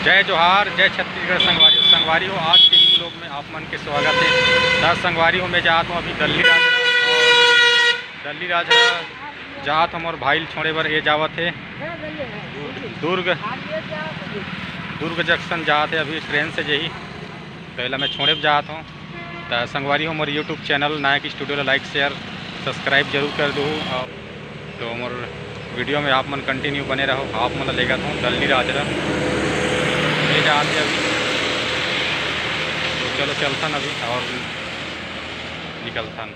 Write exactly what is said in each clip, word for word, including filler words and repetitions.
जय जोहार, जय छत्तीसगढ़ संगवारी हो। संगवारी हो, आज के इस vlog में आप मन के स्वागत है। त संगवारी हो, मैं जात हूँ अभी दल्ली राजहरा, और दल्ली राजहरा जात हूँ मोर भाई ल छोड़े बर, ये जावत है दुर्ग, दुर्ग जंक्शन जात है अभी ट्रेन से जही। पहला मैं छोड़े बर जात हूँ। त संगवारी हो, मोर YouTube channel नायक स्टूडियो ला like, share, subscribe जरूर कर दू। और तो मोर video में आप मन continue बने रहो, आप मन ला लेगत हूँ दल्ली राजहरा, ये जात है अभी। तो चलो चलथन अभी और निकलथन।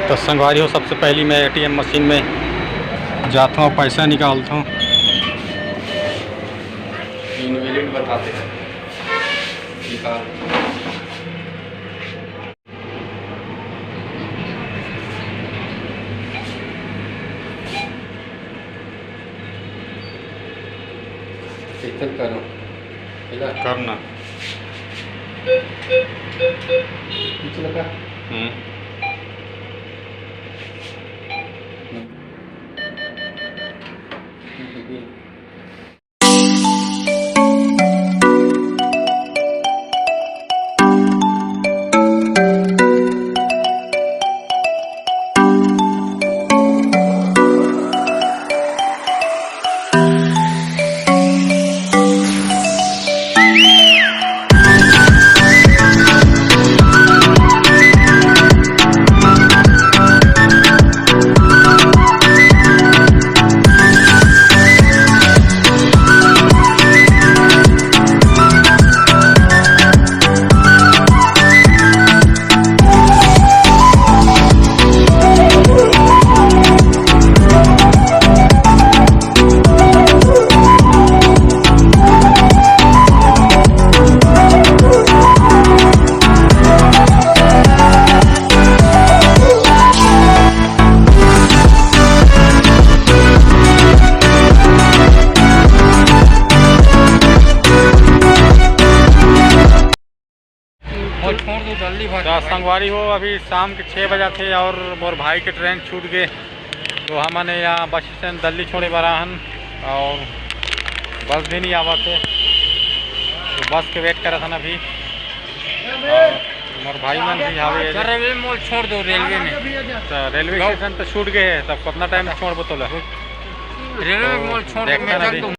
तो संगवारी हो, सबसे पहली मैं एटीएम मशीन में जाता हूँ, पैसा निकालता हूँ। इनवैलिड बताते हैं, निकाल। चेतन करो, है ना? करना। पीछे लगा। हम्म। हम्म। मोर छोड़ दो जल्दी भाग। तो संगवारी हो, अभी शाम के छः बजा थे और मोर भाई के ट्रेन छूट गए, तो हमन यहाँ बस स्टैंड दल्ली छोड़े बर आहन और बस भी नहीं आवत है, तो बस के वेट करत हन अभी। और मोर भाई मन भी हावे। सर, रेलवे में मोर छोड़ दो, रेलवे में। तो रेलवे स्टेशन तो छूट गए है, तब कितना टाइम छोड़बो तोला? रेलवे में मोर छोड़ दो, देखथन मैं अभी।